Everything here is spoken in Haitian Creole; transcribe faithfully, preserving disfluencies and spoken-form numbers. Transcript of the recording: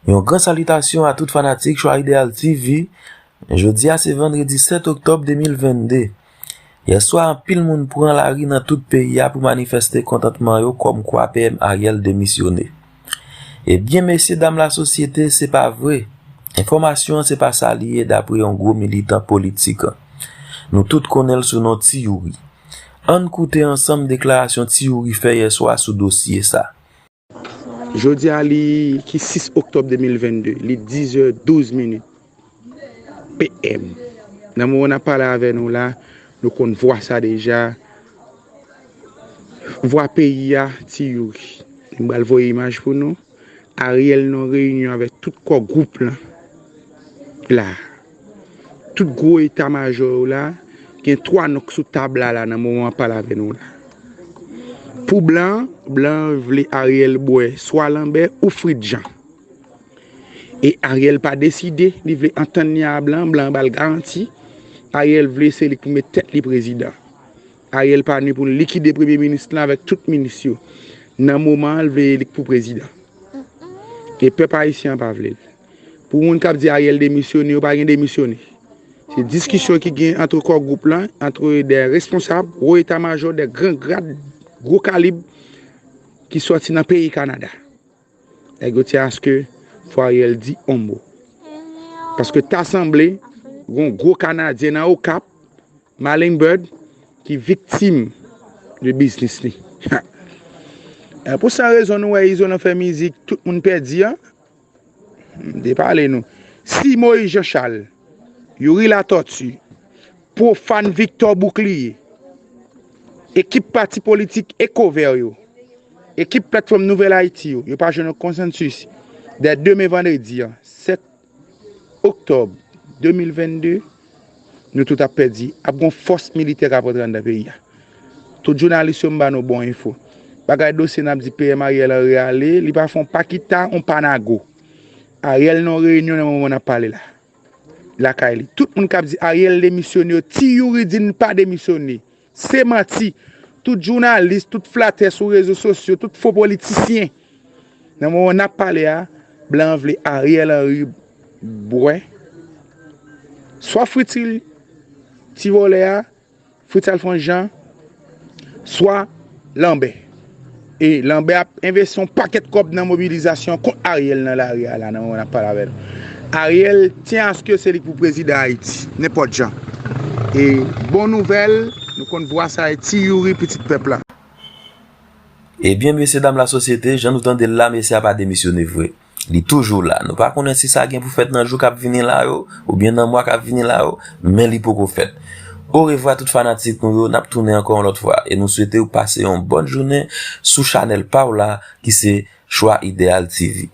Yon gran salitasyon a tout fanatik Chwa Ideyal T V. Jodi a se vandredi sèt oktòb de mil vennde. Yè swa, anpil moun pran lari nan tout peyi a pou manifeste kontantman yo kòmkwa P M Ariel demisyone. Ebyen, mesye dam lasosyete, se pa vre. Enfòmasyon an se pa sa li ye, dapre yon gwo militan politik. Nou tout konnen l sou non Ti Youri. Ann koute ansanm deklarasyon Ti Youri fè yè swa sou dosye sa. Jodi a li ki sis oktòb de mil vennde, li dis è douz minit P M. Nan moman n ap pale avè nou la, nou konn vwa sa deja. Vwa peyi a, Ti Youri. M pral voye imaj pou nou. Ariel nan reyinyon avèk tout kò gwoup lan la. Tout gwo eta majò yo la, gen twa non k sou tab la la nan moman m ap pale avè nou la. Pou blan, blan vle Ariel bwè swa lanbè ou fritjan. E Ariel pa deside, li vle antann li a blan, blan ba l garanti. Ariel vle se li k pou met tèt li prezidan. Ariel pa ni pou l likide premye minis lan avèk tout minis yo. Nan moman an, l vle li k pou prezidan. E pèp ayisyen an pa vle l. Pou moun k ap di Ariel demisyone, yo pa gen demisyone. Se diskisyon ki gen antre kò gwoup lan, antre de responsab, wo eta majò, de gran grad, gwo kalib ki sòti nan peyi Kanada. Nèg yo te aske fò Ariel di on mo. Paske ta sanble gon gwo Kanadyen nan Okap, Marlin Bird, ki viktim de biznis li. E pou sa rezon nou wè Izo nan fè mizik, tout moun pèdi an. M te pale nou. Si Moïse Jean Charles, Youri Latortue, pwofàn Victor Bouclier, ekip pati politik Eco Vert yo, ekip platfòm Nouvèl Ayiti yo, yo pa jwenn yon konsansis dè demen vandredi an, sèt oktòb de mil vennde, nou tout ap pèdi, ap gon fòs militè k ap rantre anndan peyi a. Tout jounalis yo, m ba nou bon enfo. Bagay dosye n ap di P M Ariel Henry ale, li pa fè yon pa kita, yon pa nago. Ariel nan reyinyon nan moman n ap pale la. Lakay li. Tout moun k ap di Ariel demisyone yo, Ti Youri di n pa demisyone. Se manti. Tout jounalis, tout flatè sou rezo sosyo, tout fo politisyen. Nan moman n ap pale a, blan an vle Ariel Henry bwè. Swa Fritz Ti Vòlè a, Fritz Alphonse Jean, swa Lanbè. E Lanbè ap envesti yon pakèt kòb nan mobilizasyon kont Ariel nan lari a la, nan moman n ap pale avè nou. Ariel tyen aske se li k pou prezidan Ayiti, nenpòt jan. E bon nouvèl, nou konn vwa sa e Ti Youri, pitit pèp la. Ebyen, mesye dam lasosyete, jan nou tande l la, mesye a pa demisyone vre. Li toujou la. Nou pa konnen si sa gen pou fèt nan jou k ap vini la yo, oubyen nan mwa k ap vini la yo, men li poko fèt. Orevwa tout fanatik nou yo, n ap tounen ankò yon lòt fwa, e nou swete w pase yon bòn jounen sou chanèl pa w la, ki se Chwa Ideyal T V.